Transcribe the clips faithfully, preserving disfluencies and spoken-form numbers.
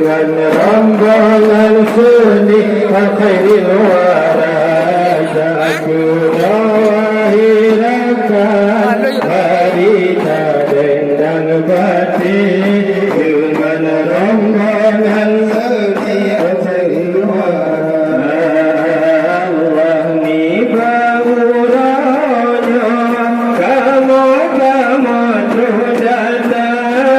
Dengan rombongan seni khairil wara, Syaikhuna Wahid Rakan, mari ta dendang batin dengan rombongan seni khairil wara. Allah nibak uroe nyoe, kamoe-kamoe troh datang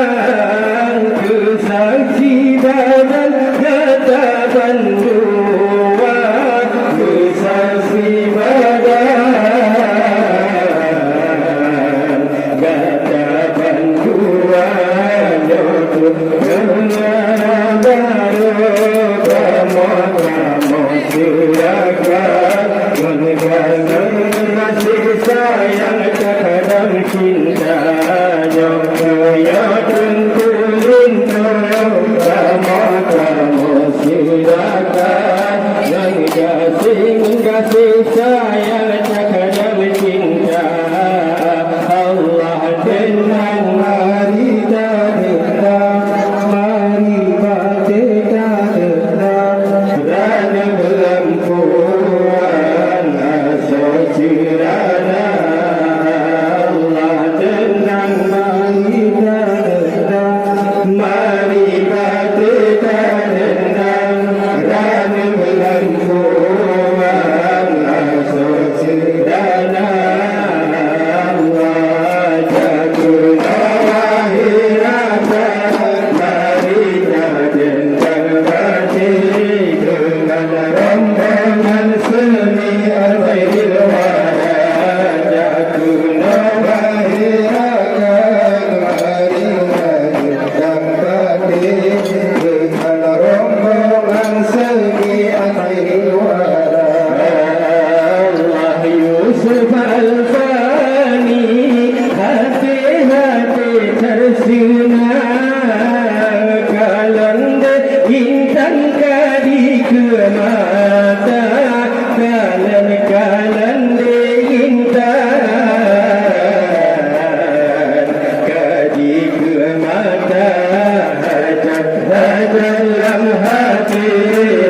keu saksi badan gata bandua, keu saksi badan gata bandua nyoe. Deungon barô kamoe-kamoe silakan, ngon kasih sayang takadam cinta nyoe. Nyoe teungku linto, kamoe-kamoe silakan, ngon kasih, ngon kasih sayang takadam cinta. Allah deungon mari ta deungon, mari batin ta deungon, dan lampuan asoe ceurana. Allah deungon mari ta deungon, mari batin ta deungon, dan lampuan asoe Allah Yusuf Al-Fani, hati-hati terseuna, kalon deh intan ka dikeue mata, kalon-kalon deh intan ka dikeue mata. Hajat-hajat lam hati,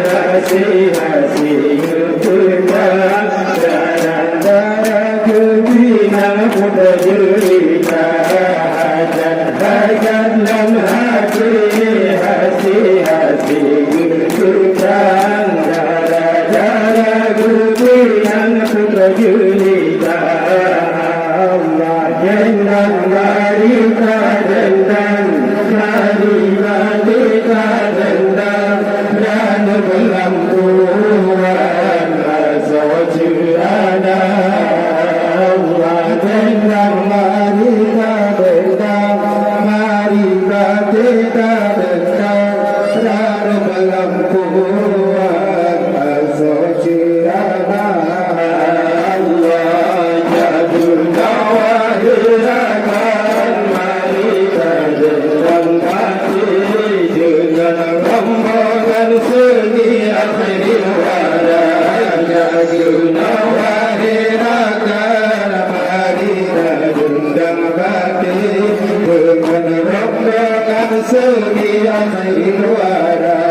hasi-hasi geupeugah, dara-dara geubilang peuet jeurita. Hajat-hajat lam hati, hasi-hasi geupeugah, dara-dara geubilang peuet jeurita. Allah deungon mari ta deungon, mari batin ta deungon, dan lampuan asoe ceurana. Allah deungon mari ta deungon, mari batin ta deungon, dan lampuan asoe ceurana. Allah Sebagai khairul wara.